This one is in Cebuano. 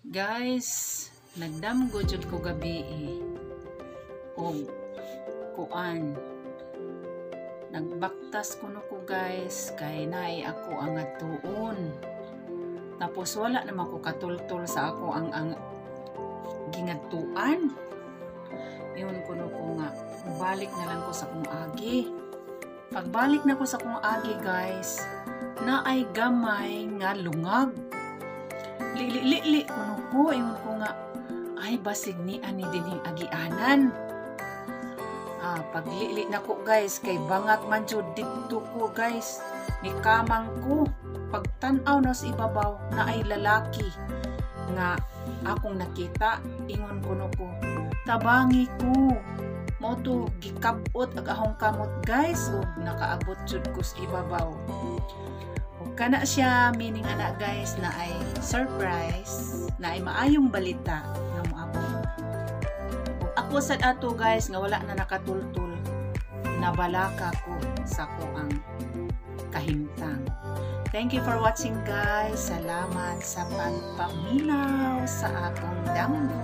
Guys, nagdamgo jud ko gabii. Og kuan. Nagbaktas kuno ko, guys, kay naay ako ang adtuon. Tapos wala naman ko katultol sa ako ang gingadtuan. Ingon kuno ko nga balik na lang ko sa akong agi. Pagbalik na ko sa akong agi, guys, naay gamay nga lungag. Li li kuno ko, ingon ko nga ay basig ni ani dinhing agianan. Ah, paglili na ko, guys, kay bangag man jud didto ko, guys. Ni kamang ko. Pagtan-aw na sa ibabaw, naay lalaki nga akong nakita, ingon kuno ko. Tabangi ko. Mao to gikab-ot ang akong kamot, guys, ug nakaabot jud ko sa ibabaw. Ug kana siya meaning ana, guys, naay surprise, naay maayong balita nga moabot. Ug ako sad ato, guys, nga wala na nakatultul, nabalaka ko sa akoang kahimtang. Thank you for watching, guys. Salamat sa pagpaminaw sa akong damgo.